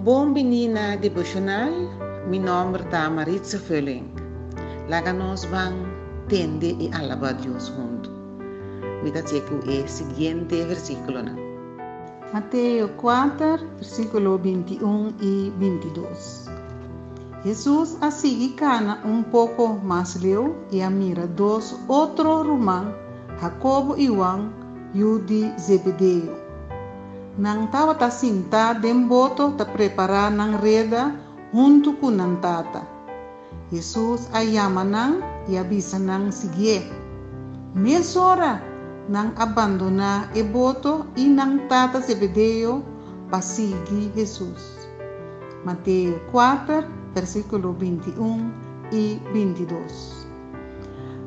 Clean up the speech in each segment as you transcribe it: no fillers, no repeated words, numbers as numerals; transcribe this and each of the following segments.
Bon bini na Devocional, mi nomber ta Maritza Veuling. Laga nos ban tende i alaba Dios huntu. Mi ta ku e siguiente versíkulonan. Mateo 4, versíkulo 21 i 22. Hesus a sigui kana un poko mas leu i a mira dos otro ruman, Jacobo i Juan, yu di Zebedeo. Nan tabata sintá den boto ta prepará nan reda huntu ku nan tata. Hesus a yama nan i a bisa nan siguié. Mesora nan a bandoná e boto i nan tata Zebedeo pa sigui Hesus. Mateo 4, versíkulo 21 i 22.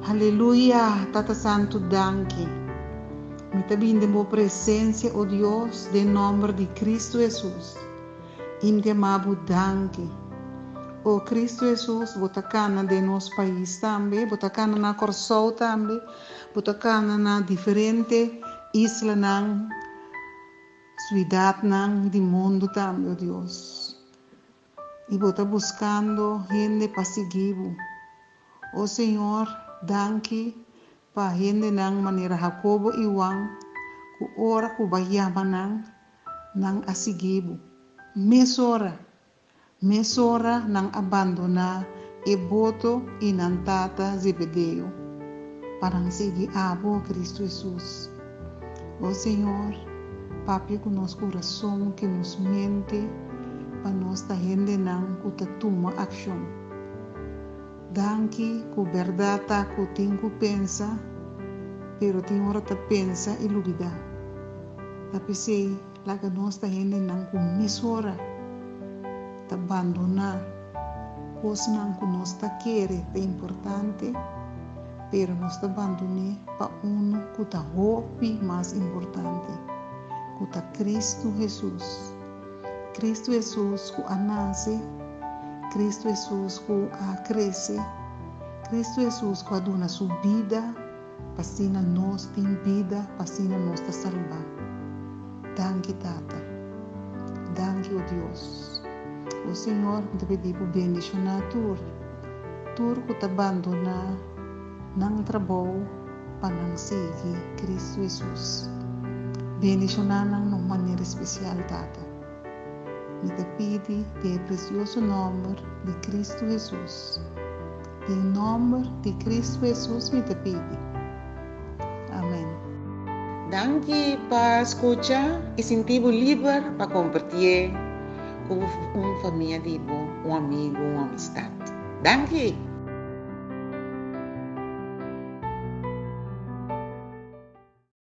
Aleluya, Tata Santu, danki. Mi ta bin den bo presensia, o Dios, den nòmber di Kristu Hesus. I mi ta yama bo danki. O Kristu Hesus, bo ta kana den nos pais tambe, bo ta kana na Kòrsou tambe, bo ta kana na diferente islanan, siudatnan di mundu tambe, o Dios. I bo ta buskando hende pa sigui bo. O Señor, danki pa hendenan manera Jacobo i Juan, ku ora ku bo a yama nan, nan a sigui bo. Mesora, mesora nan a bandoná e boto i nan tata Zebedeo, pa nan sigui abo, Kristu Hesus. O Señor, papia ku nos kurason, ku nos mente, pa nos ta hendenan ku ta tuma akshon. Danki ku bèrdat ta ku tin ku pensa, pero tin ora ta pensa i lubidá. Ta p'esei laga nos ta hendenan ku mesora ta bandoná kosnan ku nos ta kere ta importante, pero nos ta bandon'é pa unu ku ta hopi mas importante, ku ta Kristu Hesus. Kristu Hesus ku a nase, Kristu Hesus ku a krese, Kristu Hesus ku a duna su bida pa asina nos tin bida, pa asina nos ta salbá. Danki, Tata. Danki, o Dios. O Señor, mi ta pidi bo bendishoná tur, tur ku ta bandoná nan trabou pa nan sigui Kristu Hesus. Bendishoná nan na un manera spesial, Tata. Mi ta pidi den e presioso nòmber di Kristu Hesus. Den nòmber di Kristu Hesus mi ta pidi. Amèn. Danki pa skucha i sinti bo liber pa kompartié ku un famia di bo, un amigu, un amistat. Danki!